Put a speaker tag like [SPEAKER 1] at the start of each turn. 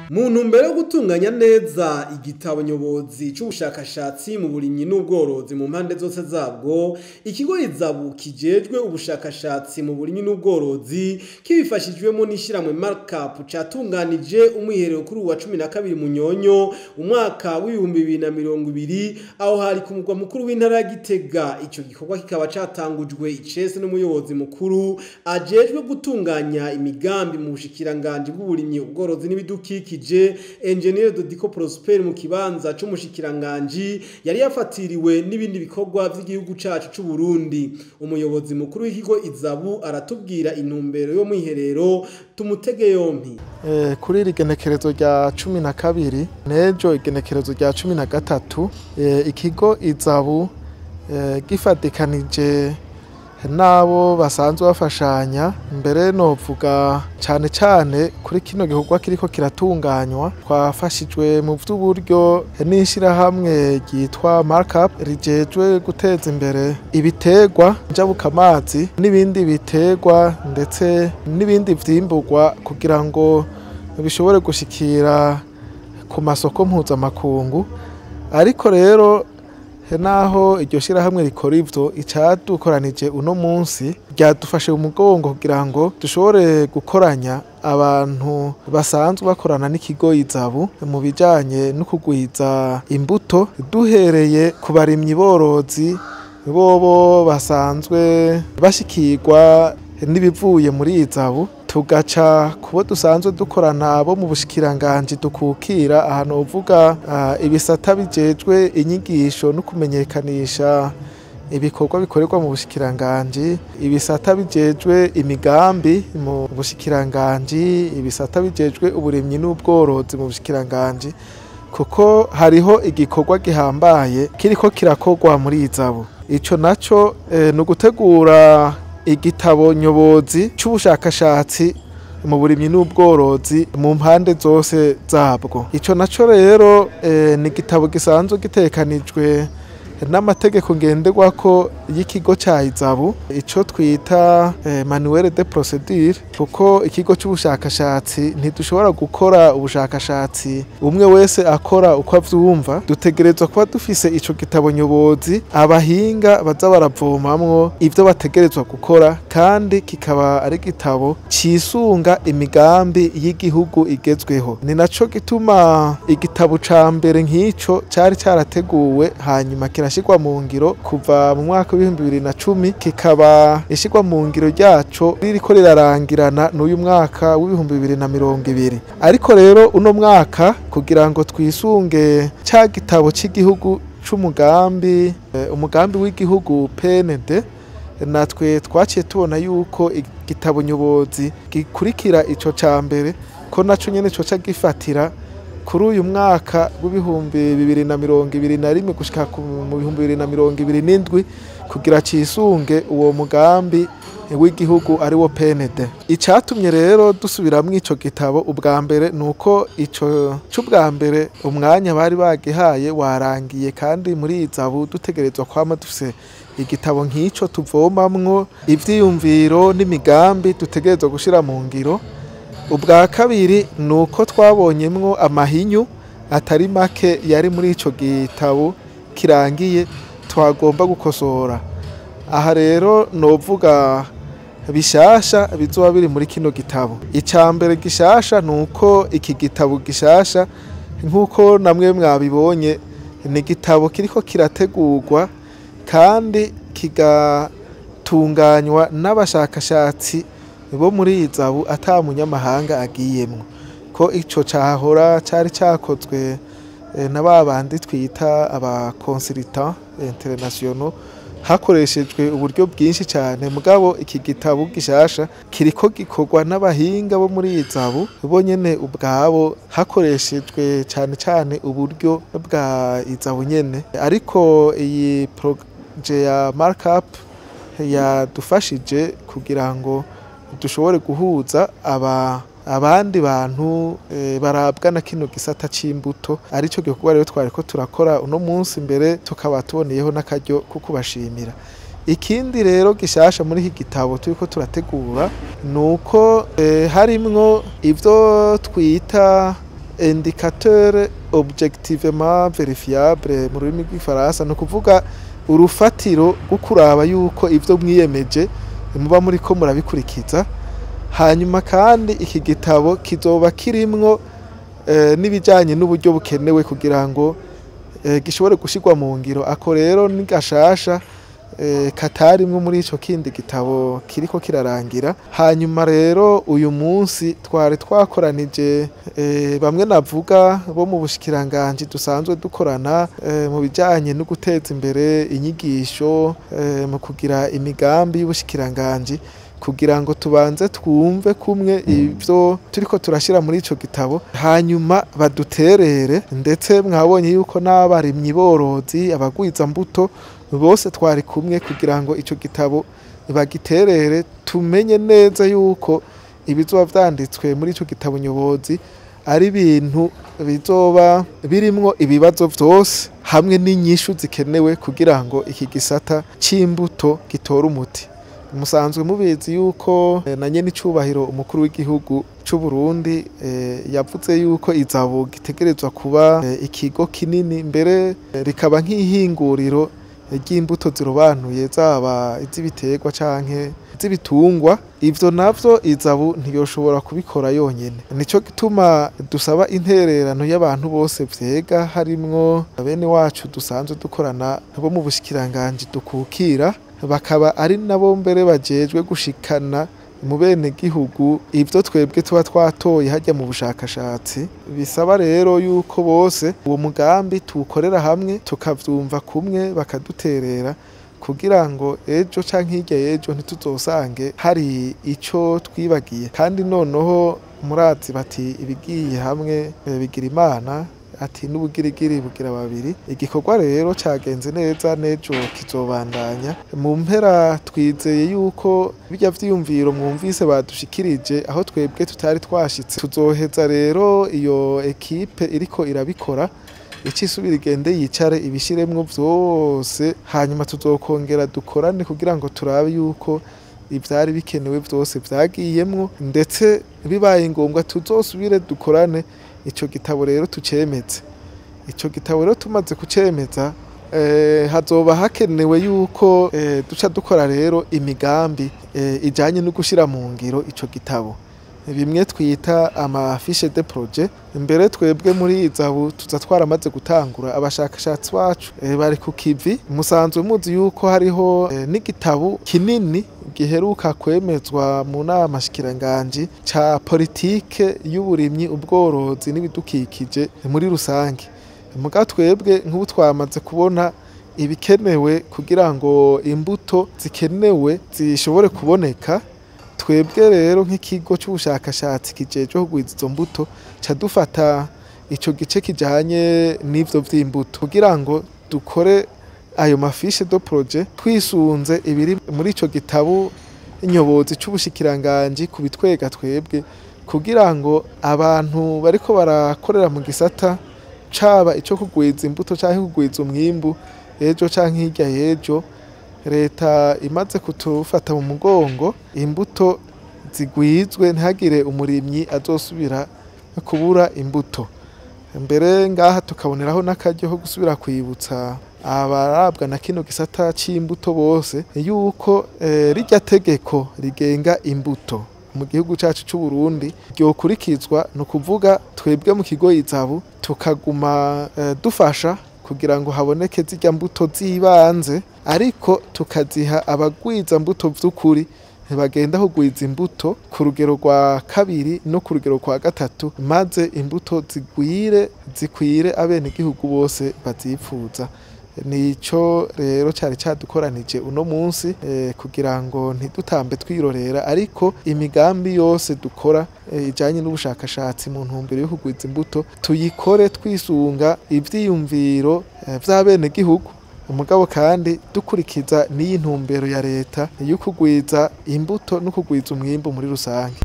[SPEAKER 1] Mu ntumbero yo gutunganya neza igitabo nyobozi c'ubushakashatsi mu burimyi n'ubworozi mu mpande zose zabwo, ikigo Izabu kijejwe ubushakashatsi mu burimyi n'ubworozi kibifashijwemo n'ishiramwe Markup catunganije umwiherero kuri uwa 12 Munyonyo umwaka w'2020, aho hari ku mugwa mukuru w'intara ya Gitega. Ico gikorwa kikaba catangujwe icese n'umuyobozi mukuru ajejwe gutunganya imigambi mu bushikiranganji bw'uburimyi, ubworozi n'ibidukikije, Engineer Dodiko Prosper, mu kibanza c'umushikiranganji yari yafatiriwe n'ibindi bikorwa vy'igihugu cacu c'u Burundi. Umuyobozi mukuru w'ikigo Izabu aratubwira intumbero yo mwiherero, tumutege yompi.
[SPEAKER 2] Kuri iri genekerezo rya 12 n'ejo igenekerezo rya 13, ikigo Izabu gifatikanije n'abo basanzwe bafashanya, mbere novuga cane cane kuri kino gikorwa kiriko kiratunganywa, twafashijwe mu vy'uburyo n'ishirahamwe ryitwa Markup rijejwe guteza imbere ibiterwa njabukamazi n'ibindi biterwa ndetse n'ibindi vyimburwa kugira ngo bishobore gushikira ku masoko mpuzamakungu. Ariko rero naho iryo shirahamwe rikora ivyo, icadukoranije uno munsi ryadufashe umugongo kugira ngo dushobore gukoranya abantu basanzwe bakorana n'ikigo Izabu mu bijanye no kugwiza imbuto, duhereye ku barimyi borozi bobo basanzwe bashikirwa n'ibivuye muri Izabu, tugaca kubo dusanzwe dukorana bo mu bushikiranganji dukukira, ahantu uvuga ibisata bijejwe inyigisho no kumenyekanisha ibikorwa bikorerwa mu bushikiranganji, ibisata bijejwe imigambi mu bushikiranganji, ibisata bijejwe uburimyi n'ubworozi mu bushikiranganji, kuko hariho igikorwa gihambaye kiriko kirakorwa muri Izabu. Ico naco ni ugutegura igitabo nyobozi c'ubushakashatsi mu burimyi n'ubworozi mu mpande zose zabwo. Ico naco rero ni igitabo gisanzwe gitekanijwe n'amategeko ngenderwako y'ikigo ca Izabu, ico twita manuel de procédure, kuko ikigo c'ubushakashatsi ntidushobora gukora ubushakashatsi umwe wese akora uko avyumva. Dutegerezwa kuba dufise ico gitabo nyobozi abahinga baza baravomamwo ivyo bategerezwa gukora, kandi kikaba ari igitabo cisunga imigambi y'igihugu igezweho. Ni naco gituma igitabo ca mbere nk'ico cari carateguwe hanyuma kirashirwa mu ngiro kuva mu mwaka w'2010, kikaba ishirwa mu ngiro ryaco ririko rirarangirana n'uyu mwaka w'2020. Ariko rero uno mwaka kugira ngo twisunge ca gitabo c'igihugu c'umugambi, umugambi w'igihugu PND, natwe twaciye tubona yuko igitabo nyobozi gikurikira ico ca mbere ko naco nyene coca gifatira kuri uyu mwaka w'2021 gushika mu 2027, kugira cisunge uwo mugambi w'igihugu ari wo PND. Icatumye rero dusubiramwo ico gitabo ubwa mbere nuko ico c'ubwa mbere umwanya bari bagihaye warangiye, kandi muri Izabu dutegerezwa kwama dufise igitabo nk'ico tuvomamwo ivyiyumviro n'imigambi dutegerezwa gushira mu ngiro. Ubwa kabiri nuko twabonyemwo amahinyu atari make yari muri ico gitabo kirangiye twagomba gukosora. Aha rero novuga bishasha bizoba biri muri kino gitabo. Ica mbere gishasha nuko iki gitabo gishasha, nkuko namwe mwabibonye, ni igitabo kiriko kirategurwa kandi kigatunganywa n'abashakashatsi bo muri Izabu ata munyamahanga agiyemwo, ko ico cahora cari cakozwe na babandi twita aba consultants internationaux hakoreshejwe uburyo bwinshi cyane. Mugabo iki gitabo gishasha kiriko gikorwa n'abahinga bo muri Izabu bo nyene ubwabo, hakoreshejwe cyane cyane uburyo bwa Izabu nyene. Ariko iyi projet ya Markup yadufashije kugira ngo dushobore guhuza abandi bantu barabwa na kino gisata c'imbuto, arico gikorwa rero twariko turakora uno munsi, mbere tukaba tuboneyeho n'akaryo ko kubashimira. Ikindi rero gishasha muri iki gitabo turiko turategura nuko harimwo ivyo twita indicateur objectivement vérifiable mu rurimi rw'ifaransa, ni ukuvuga urufatiro rwo kuraba yuko ivyo mwiyemeje muba muriko murabikurikiza. Hanyuma kandi iki gitabo kizoba kirimwo n'ibijanye n'uburyo bukenewe kugira ngo gishobore gushirwa mu ngiro. Ako rero ni gashasha katarimwo muri ico kindi gitabo kiriko kirarangira. Hanyuma rero uyu munsi twari twakoranije bamwe navuga bo mu bushikiranganji dusanzwe dukorana mu bijanye no guteza imbere inyigisho, mu kugira imigambi y'ubushikiranganji, kugira ngo tubanze twumve kumwe ivyo turiko turashira muri ico gitabo, hanyuma baduterere. Ndetse mwabonye yuko n'abarimyi borozi, abagwiza mbuto bose twari kumwe kugira ngo ico gitabo bagiterere, tumenye neza yuko ibizoba vyanditswe muri ico gitabo nyobozi ari ibintu bizoba birimwo ibibazo vyose hamwe n'inyishu zikenewe kugira ngo iki gisata c'imbuto gitore umuti. Musanzwe mubizi yuko na nyene icubahiro umukuru w'igihugu c'u Burundi yavuze yuko izabu gitegerezwa kuba ikigo kinini, mbere rikaba nk'ihinguriro ry'imbuto zirobanuye, zaba iz'ibiterwa canke iz'ibitungwa. Ivyo navyo izabu ntiyoshobora kubikora yonyene, nico gituma dusaba intererano y'abantu bose vyega, harimwo bene wacu dusanzwe dukorana bo mu bushikiranganji dukukira, bakaba ari nabo mbere bajejwe gushikana mu bene gihugu ivyo twebwe tuba twatoye hajya mu bushakashatsi. Bisaba rero yuko bose uwo mugambi tuwukorera hamwe, tukavyumva kumwe, bakaduterera kugira ngo ejo canke hirya y'ejo ntituzosange hari ico twibagiye. Kandi noneho murazi bati ibigiye hamwe bigira Imana, ati n'ubugirigiri bugira babiri. Igikorwa rero cagenze neza, nejo kizobandanya. Mu mpera twizeye yuko bijya vyiyumviro mwumvise badushikirije aho twebwe tutari twashitse, tuzoheza rero iyo ekipe iriko irabikora icisubira igende yicare ibishiremwo vyose, hanyuma tuzokongera dukorane kugira ngo turabe yuko ivyari bikenewe vyose vyagiyemwo, ndetse bibaye ngombwa tuzosubire dukorane ico gitabo rero tucemeze. Ico gitabo rero tumaze kucemeza, hazoba hakenewe yuko duca dukora rero imigambi ijanye no gushira mu ngiro ico gitabo, bimwe twita ama fiche de projet. Mbere twebwe muri izabu tuza twaramaze gutangura, abashakashatsi bacu bari ku kivi. Musanzwe muzi yuko hariho n'igitabo kinini giheruka kwemezwa mu nama shikiranganji ca politike y'uburimyi, ubworozi n'ibidukikije muri rusange. Muga twebwe nk'ubu twamaze kubona ibikenewe kugira ngo imbuto zikenewe zishobore kuboneka. Twebwe rero nk'ikigo c'ubushakashatsi kijejwe kugwiza izo mbuto, ca dufata ico gice kijanye n'ivyo vy'imbuto kugira ngo dukore ayo mafishe de projet twisunze ibiri muri ico gitabo nyobozi c'ubushikiranganji kubitwega twebwe, kugira ngo abantu bariko barakorera mu gisata caba ico kugwiza imbuto canke kugwiza umwimbu ejo canke hirya y'ejo, leta imaze kutufata mu mugongo imbuto zigwizwe, ntihagire umurimyi azosubira kubura imbuto. Mbere ngaha tukaboneraho n'akaryo ko gusubira kwibutsa abarabwa na kino gisata c'imbuto bose yuko rirya tegeko rigenga imbuto mu gihugu cacu c'u Burundi ryokurikizwa. Ni ukuvuga twebwe mu kigo izabu tukaguma dufasha kugira ngo haboneke zirya mbuto z'ibanze, ariko tukaziha abagwiza mbuto vy'ukuri bagenda kugwiza imbuto ku rugero rwa kabiri no ku rugero rwa gatatu, maze imbuto zigwire zikwire abenegihugu bose bazipfuza. Nico rero cari cadukoranije uno munsi, kugira ngo ntidutambe twirorera, ariko imigambi yose dukora ijanye n'ubushakashatsi mu ntumbero yo kugwiza imbuto tuyikore twisunga ivyiyumviro vy'abenegihugu, umugabo kandi dukurikiza n'iyi ntumbero ya leta yo kugwiza imbuto no kugwiza umwimbu muri rusange.